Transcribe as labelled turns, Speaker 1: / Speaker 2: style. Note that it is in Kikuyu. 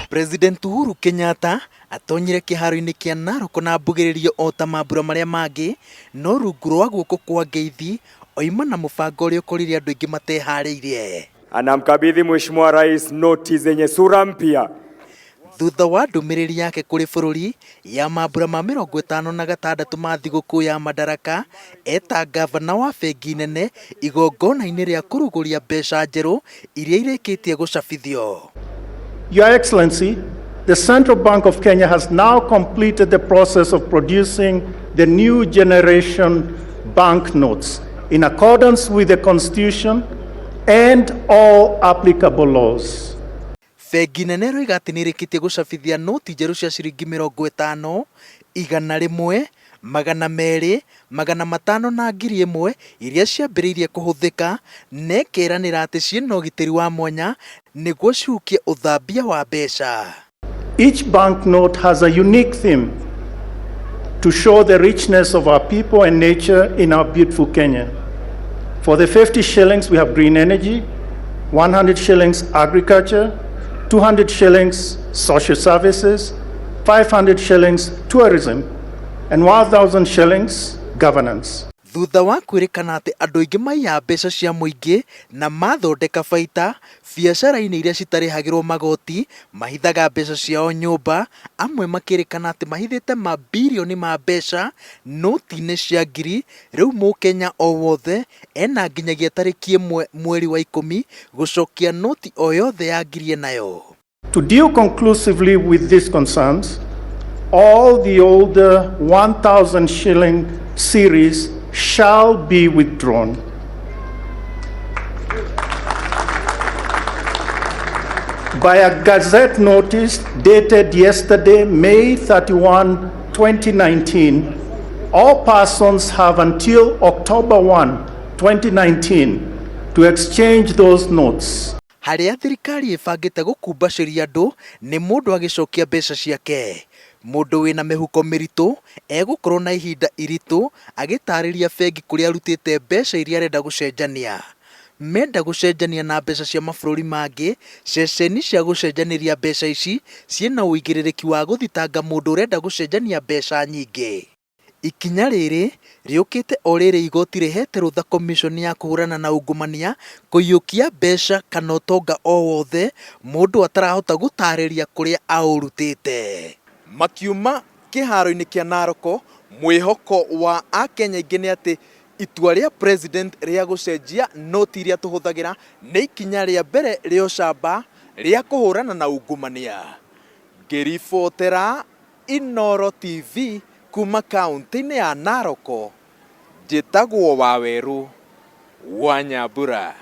Speaker 1: President Uhuru Kenyatta atonyire kĩharo-inĩ kĩa Narok na mbugĩrĩrio o ta mambura marĩa mangĩ, no rungu rwa guoko kwa ngeithi oima na mũbango ũrĩa ũkorire andũ aingĩ mateharĩirie.
Speaker 2: Anamkabidhi Mheshimiwa Rais noti zenye sura mpya.
Speaker 1: Thutha wa ndũmĩrĩri yake kũrĩ bũrũri ya mambura ma 56 ma thigũkũ ya Madaraka, eta ngavana wa bengi nene igongona-inĩ rĩa kũrugũria mbeca njerũ iria irĩkĩtie gũcabithio.
Speaker 3: Your Excellency, the Central Bank of Kenya has now completed the process of producing the new generation banknotes in accordance with the Constitution and all applicable laws.
Speaker 1: Bengi nene ĩroiga atĩ nĩĩrĩkĩtie gũcabithia noti njerũ cia ciringi 50, 100, 200, 500 na 1000 iria ciambĩrĩirie kũhũthĩka na ĩkeranĩra atĩ ciĩna ũgitĩri wa mwanya nĩguo cihukie ũthambia wa mbeca.
Speaker 3: Each banknote has a unique theme to show the richness of our people and nature in our beautiful Kenya. For the 50 shillings, we have green energy, 100 shillings agriculture, 200 shillings social services, 500 shillings tourism, and 1,000 shillings governance.
Speaker 1: Thutha wa kwĩrĩkana atĩ andũ aingĩ maiya mbeca cia mũingĩ na mathondeka baita biacara-inĩ iria citarĩhagĩrwo magoti, mahithaga mbeca ciao nyũmba, amwe makĩrĩkana atĩ mahithĩte mabirioni ma mbeca noti-inĩ cia ngiri, rĩu mũkenya o wothe ena nginyagia tarĩki 1 mweri wa 10 gũcokia noti o yothe ya ngiri enayo.
Speaker 3: To deal conclusively with these concerns, all the older 1,000 shilling series shall be withdrawn. By a Gazette notice dated yesterday, May 31, 2019, all persons have until October 1, 2019, to exchange those notes.
Speaker 1: Harĩa thirikari ĩbangĩte gũkumbacĩria andũ nĩ mũndũ agĩcokia mbeca ciake. Mũndũ wĩna mĩhuko mĩritũ egũkorwo na ihinda iritũ agĩtarĩria bengi kũrĩa arutĩte mbeca iria arenda gũcenjania. Menda gũcenjania na mbeca cia mabũrũri mangĩ, ceceni cia gũcenjanĩria mbeca ici ciĩna ũigĩrĩrĩki wa gũthitanga mũndũ ũrenda gũcenjania mbeca nyingĩ. Ikinya rĩrĩ rĩũkĩte o rĩrĩ igoti rĩhete rũtha komiconi ya kũhũrana na ungumania kũiyũkia mbeca kana ũtonga o wothe mũndũ atarahota gũtarĩria kũrĩa aũrutĩte. Makiuma kĩharo-inĩ kĩa Naroko, mwĩhoko wa Akenya aingĩ nĩ atĩ itua rĩa president rĩa gũcenjia noti iria tũhũthagĩra nĩ ikinya rĩa mbere rĩa ũcamba rĩa kũhũrana na ungumania. Ngĩribotera Inooro TV kuma kaunti-inĩ ya Narok, njĩtagwo Wawerũ wa Nyambura.